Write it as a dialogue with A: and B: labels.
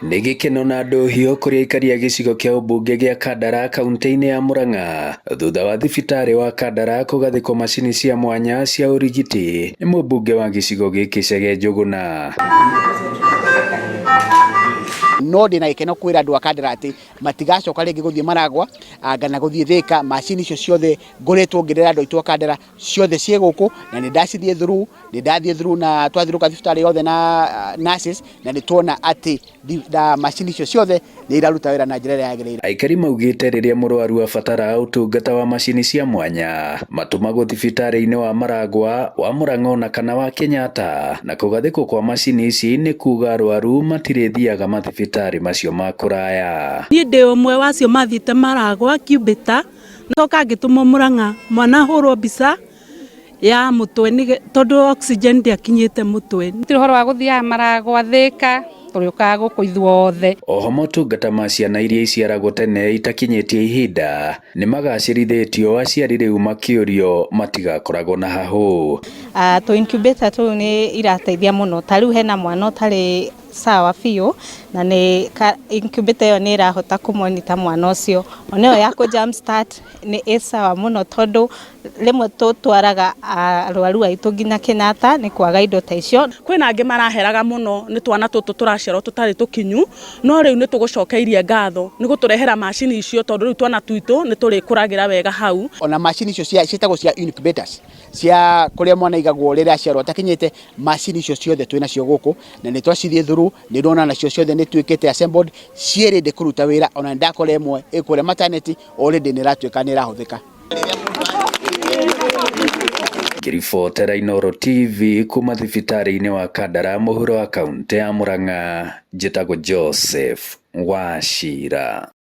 A: Nĩ gĩkeno na ndũhiũ kũrĩ aikari a gĩcigo kĩa ũmbunge gĩa Kandara kaunti-inĩ ya Murang'a thutha wa thibitarĩ wa Kandara kũgathĩkwo macini cia mwanya cia ũrigiti nĩ mũmbunge wa gĩcigo gĩkĩ Chege Njũgũna.
B: No ndĩna gĩkeno kwĩra andũ a Kandara atĩ matigacoka rĩngĩ gũthiĩ Maragwa kana gũthiĩ Thĩka. Macini icio ciothe ngoretwo ngĩrera andũ aitũ a Kandara ciothe ciĩ gũkũ, na nĩ ndacithiĩ through, nĩ ndathiĩ through na twathiũrũrũka thibitarĩ yothe na nurses, na nĩ tuona atĩ macini icio ciothe nĩ iraruta wĩra na njĩra ĩrĩa yagĩrĩire.
A: Aikari maugĩte rĩrĩa mũrwaru abatara ũtungata wa macini cia mwanya matũmagwo thibitarĩ-inĩ wa Maragwa, wa Murang'a ona kana wa Kenyatta, na kũgathĩkwo kwa macini ici nĩ kuga arwaru matirĩthiaga mathibitarĩ macio ma kũraya.
C: Niĩ ndĩ ũmwe wacio mathiĩte Maragwa Cubita, coka ngĩtũmwo Murang'a mwana ahũrwo mbica ya mũtwe tondũ oxygen ndĩakinyĩte mũtwe.
D: Gũtirĩ ũhoro wa gũthiaga Maragwa Thĩka, tũrĩũkaga gũkũ ithuothe.
A: Oho motungata ma ciana iria iciaragwo tene itakinyĩtie ihinda nĩ magacĩrithĩtio, aciari rĩu makĩũrio matigakoragwo na hahũ.
E: Tũ incubator tũu nĩ irateithia mũno, ta rĩu hena mwana ũtarĩ sawa biũ na nĩ incubator ĩyo nĩ ĩrahota kũmonita mwana ũcio. Ona ĩyo ya kũ jump start nĩ ĩ sawa mũno, tondũ rĩmwe tũtwaraga arwaru aitũ nginya Kenyatta nĩ kwaga indo ta icio.
F: Kwĩna angĩ maraheraga mũno nĩ twana tũtũ tũraciarwo tũtarĩ tũkinyu, no rĩu nĩ tũgũcokeirie ngatho nĩ gũtũrehera macini icio, tondũ rĩu twana twitũ nĩ tũrĩkũragĩra wega hau.
B: Ona macini icio ciĩtagwo cia incubators, cia kũrĩa mwana aigagwo rĩrĩa aciarwo atakinyĩte, macini icio ciothe twĩ nacio gũkũ na nĩ twacithiĩ through, nĩ ndona nacio ciothe nĩ tuĩkĩte assembled, ciĩ ready kũruta wĩra. Ona nĩ ndakora ĩmwe ĩ kũrĩa maternity already nĩ ĩratuĩka nĩ ĩrahũthĩka.
A: Ngĩribotera Inooro TV kuma thibitarĩ-inĩ wa Kandara mũhuro wa kaunti ya Murang'a, njĩtagwo Joseph Wachira.